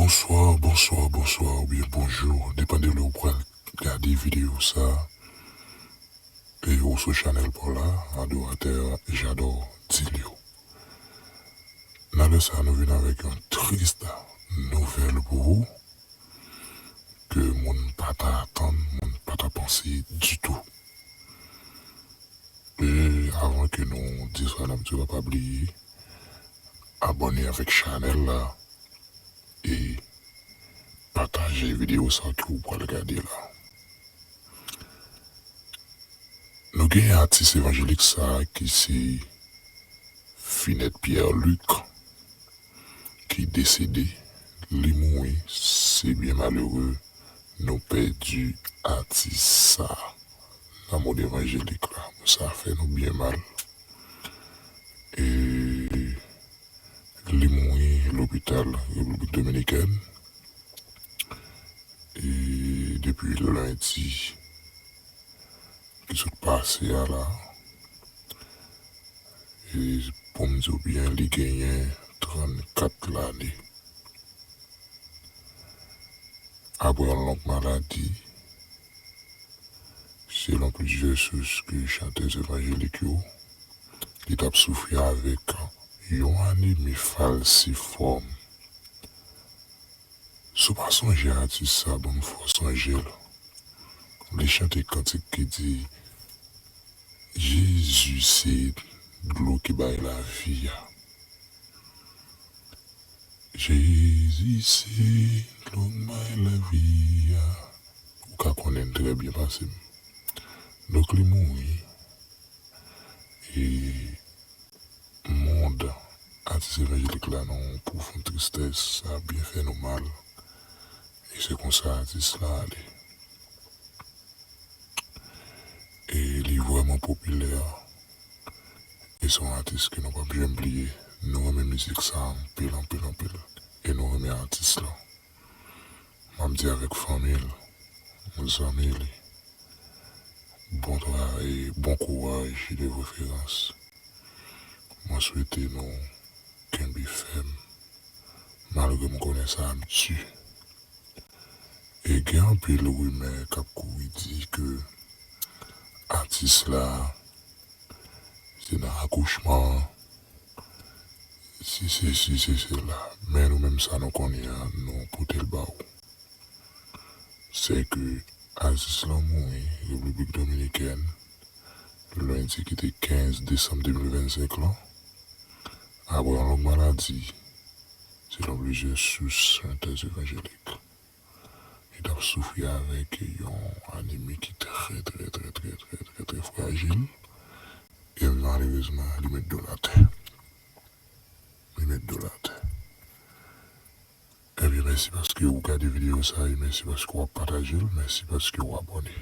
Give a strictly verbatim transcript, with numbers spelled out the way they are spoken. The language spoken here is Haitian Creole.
Bonswa, bonswa, bonswa, oubyen bonjou, depann de lè ou pral gade videyo sa. E ou sou chanèl pa w la, Adoratè Jador Dilio. Nan lè sa, nou vin avèk yon tris nouvèl pou ou, ke moun pa ta atann, moun pa ta panse ditou. E avan ke nou di sa n ap di la, pa bliye abòne avèk chanèl la e pataje videyo sa ke ou pral gade la. Nou gen atis evanjelik sa ki se Finette Pierre Luc ki desede, li mouri, se byen malere, nou pèdi atis sa nan mond evanjelik la. Sa fè nou byen mal. E li mouri lopital Repiblik Dominikèn. E depi lendi ki sot pase a la, e pou m di w byen, li genyen trannkat lane. Apre yon long maladi, selon plizyè sous ke chantè evanjelik yo, li t ap soufri avèk yon anemi falsifòm. Si w pa sonje atis sa, ban m fè w sonje l. Li chante kantik ki di, Jezi se dlo ki bay lavi a. Jezi se dlo k bay lavi a. Ou ka konnen l trè byen pase m. Donk, li mouri. E mond atis evanjelik la nan yon pwofon tristès, sa byen fè nou mal. E se konsa atis la ale. E li vrèman popilè. E se yon atis ke nou p ap janm bliye. Nou renmen mizik sa anpil, anpil, anpil. E nou renmen atis la. M ap di avèk fanmi l, zanmi li, bon travay, bon kouraj e de preferans. Mwen swete nou kenbe fèm, malgre m konnen sa ap di. E gen anpil rimè k ap kouri di ke atis la se nan akouchman, se sesi, se sela. Men nou menm, sa nou konnen an, nou pote l ba w. Se ke atis la mouri Repiblik Dominikèn, lendi ki te kenz desanm de mil vennsenk lan, apre yon long maladi, selon plizyè sous chantè evanjelik. Li t ap soufri avèk yon anemi ki trè, trè, trè, trè, trè, trè, trè frajil. E malerezman, li met do l atè. Li met do l atè. Ebyen, mèsi paske ou gade videyo sa e mèsi paske w ap pataje l. Mèsi paske w abòne.